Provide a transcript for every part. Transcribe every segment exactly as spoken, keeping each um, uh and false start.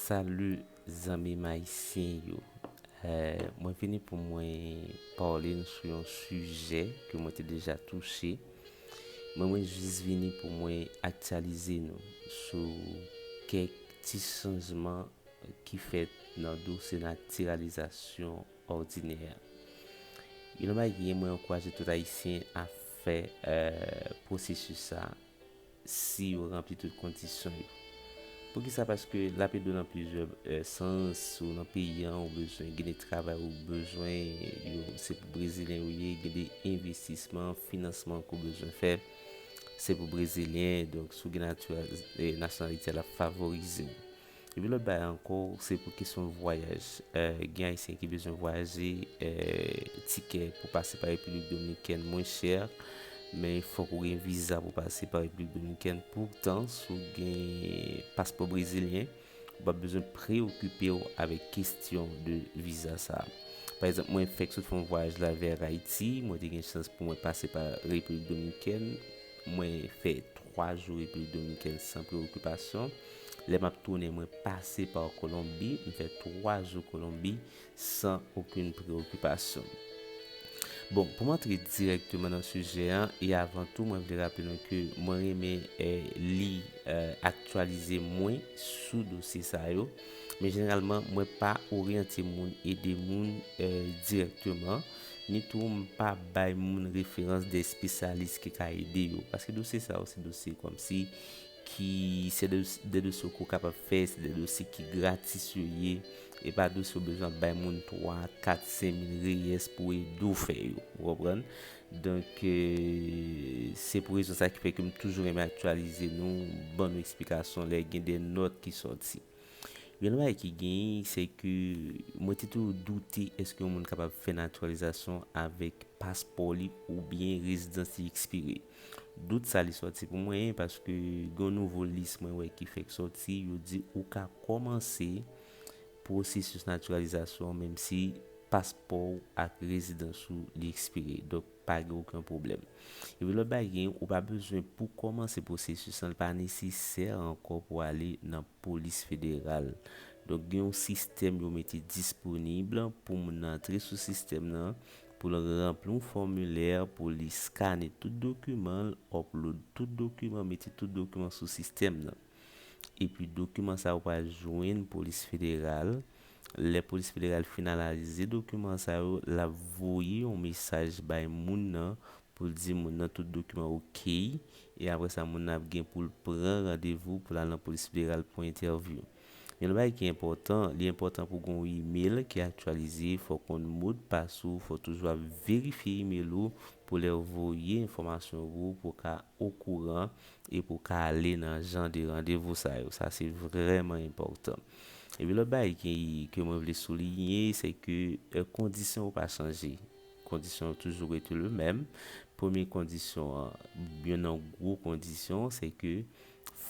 Salut zanmi m ayisyen yo. Eh, mwen vini pou mwen pale nou sou yon sijè ke mwen te deja touche. Men mwen jis vini pou mwen aktyalize nou sou kèk ti chanjman ki fèt nan dosye natiralizasyon òdinè a. Yon bagay ki gen, mwen ankouraje tout ayisyen a fè eh, pwosesis sa si yo ranpli tout kondisyon yo. Poukisa? Paske l ap ede w nan plizyè eh, sans. Ou nan peyi an, ou bezwen gen de travay, ou bezwen yo, se pou brezilyen ou ye, gen de envestisman, finansman ke w bezwen fè, se pou brezilyen. Donk, si w gen nati- eh, nasyonalite, l ap favorize w. Epi lòt bagay ankò, se pou kesyon vwayaj. Eh, gen ayisyen ki bezwen vwayaje, eh, tikè pou pase pa Repiblik Dominikèn mwen chè, men fòk ou gen viza pou pase pa Repiblik Dominikèn. Poutan, si w gen paspò brezilyen, ou p ap bezwen preokipe w avèk kesyon de viza sa a. Pa egzanp, mwen fèk sot fè yon vwayaj la vè Ayiti, mwen te gen chans pou mwen pase pa Repiblik Dominikèn, mwen fè twa jou Repiblik Dominikèn san preokipasyon. Lè m ap tounen, mwen pase pa Kolonbi, m fè twa jou Kolonbi san okenn preokipasyon. Bon, pou m antre dirèkteman nan sijè an, e avan tou, mwen vle raple nou ke mwen renmen eh, li eh, aktyalize mwen sou dosye sa yo. Men jeneralman, mwen pa oryante moun, ede moun eh, dirèkteman, ni tou m pa bay moun referans de espesyalis ki ka ede yo. Paske dosye sa yo, se dosye kòmsi ki se de, de dosye ke w kapab fè, se de dosye ki gratis yo ye. E pa dosye w bezwen ap bay moun twa, kat, senk mil reyès pou ede w fè yo. Ou konprann? Donk, eh, se pou rezon sa ki fè ke m toujou renmen aktyalize nou, ban nou eksplikasyon lè gen de nòt ki sòti. Yon bagay ki genyen, se ke mwen te toujou doute èske yon moun kapab fè natiralizasyon avèk paspò li oubyen rezidans li ekspire. Dout sa li sòti pou mwen, paske gen yon nouvo lis mwen wè ki fèk sòti, yo di ou ka kòmanse pwosesis natiralizasyon menm si paspò w ak rezidans ou li ekspire. Donk, pa gen okenn pwoblèm. Epi lòt bagay gen, ou pa bezwen pou kòmanse pwosesis lan, li pa nesesè ankò pou ale nan polis federal. Donk, gen yon sistèm yo mete disponib pou moun nan antre sou sistèm nan, pou l ranpli yon fòmilè, pou li skane tout dokiman l, upload tout dokiman, mete tout dokiman sou sistèm nan. Epi dokiman sa yo pral jwenn polis federal. Lè polis federal finalize dokiman sa yo, l ap voye yon mesaj bay moun nan pou l di moun nan tout dokiman oke. E apre sa, moun nan ap gen pou l pran randevou pou l al nan polis federal pou entèvyou. Yon bagay ki enpòtan, li enpòtan pou gen yon imèl ki aktyalize, fò w konn modpas ou, fò w toujou ap verifye imèl ou pou lè yo voye enfòmasyon pou ou, pou w ka okouran e pou w ka ale nan jan de randevou sa yo. Sa se vrèman enpòtan. Epi lòt bagay ki, ke mwen vle souliye, se ke eh, kondisyon yo pa chanje. Kondisyon yo toujou rete le menm. Premye kondisyon an, youn nan gwo kondisyon, se ke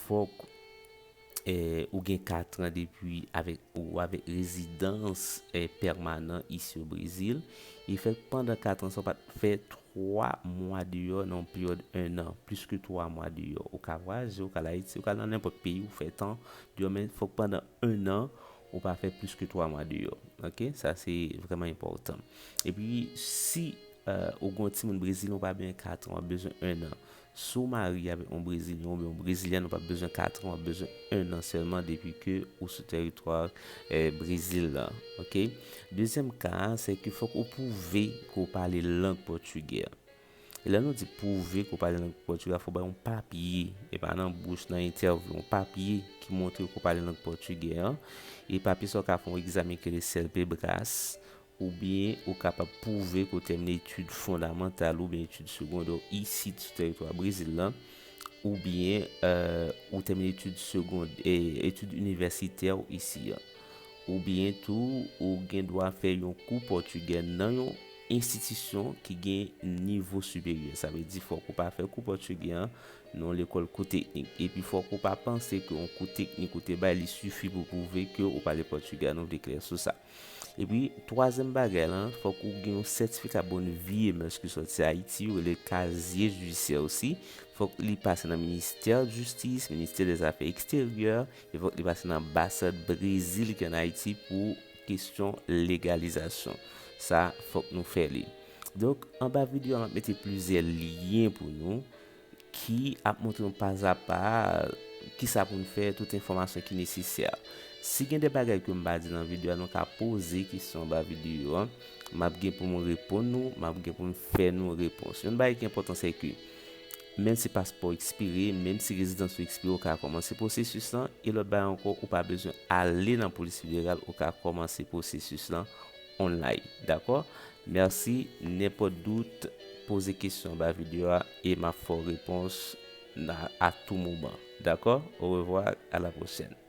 fòk eh, ou gen kat an depi avèk ou avèk rezidans eh, pèmanan isi o Brezil. E fèk pandan kat an sa, ou pa t fè twa mwa deyò nan yon peryòd en an, plis ke twa mwa deyò. Ou ka vwayaje, ou ka al Ayiti, ou ka al nan nenpòt peyi, ou fè tan deyò, men fòk pandan en an, ou pa fè plis ke twa mwa deyò. Oke? Sa se vrèman enpòtan. Epi, si eh, ou gen yon timoun brezilyen, ou pa bezwen kat an, w ap bezwen en an. Si w marye avèk yon brezilyen oubyen yon brezilyèn, ou p ap bezwen kat an, w ap bezwen en an sèlman depi ke ou sou tèritwa eh, Brezil la. Oke? Dezyèm ka a, se ke fòk ou pwouve ke w pale lang pòtigè. E lè nou di pwouve ke w pale lang pòtigè, fò w bay yon papye, e pa nan bouch, nan entèvyou, yon papye ki montre ke w pale lang pòtigè an. E papye sa a, w ka fè yon egzamen ki rele CELPE-BRAS, oubyen ou kapab pwouve ke w tèmine etid fondamantal ou oubyen etid segondè w isit sou tèritwa Brezil la, oubyen eh, ou tèmine etid segond, eh, etid inivèsitè w isi a. Oubyen tou, ou gen dwa fè yon kou pòtigè nan yon enstitisyon ki gen nivo siperyè. Sa vle di fòk ou pa fè kou pòtigè an nan yon lekòl kou teknik. Epi fòk ou pa panse ke yon kou teknik ou te bay li sifi pou pwouve ke ou pale pòtigè an, nou vle klè sou sa. Epi, twazyèm bagay lan, fòk ou gen yon sètifika bonn vi e mès ki sòti Ayiti, yo rele kazye jidisyè osi. Fòk li pase nan ministè jistis, ministè dèzafè eksteryè, e fòk li pase nan anbasad Brezil ki ann Ayiti pou kesyon legalizasyon. Sa, fòk nou fè li. Donk, anba videyo a, m ap mete plizyè lyen pou nou ki ap montre nou pazapa kisa pou n fè, tout enfòmasyon ki nesesè. Si gen de bagay ke m pa di nan videyo a, nou ka poze kesyon anba videyo a. M ap gen pou m reponn nou, m ap gen pou m fè nou repons. Yon bagay ki enpòtan, se ke menm si paspò w ekspire, menm si rezidans ou ekspire, ou ka kòmanse pwosesis lan. E lòt bagay ankò, ou pa bezwen ale nan polis federal, ou ka kòmanse pwosesis lan online. Dakò? Mèsi. Nenpòt dout, poze kesyon anba videyo a e m ap fè w repons nan, à tout moment. Dakò? Au revoir, à la prochaine.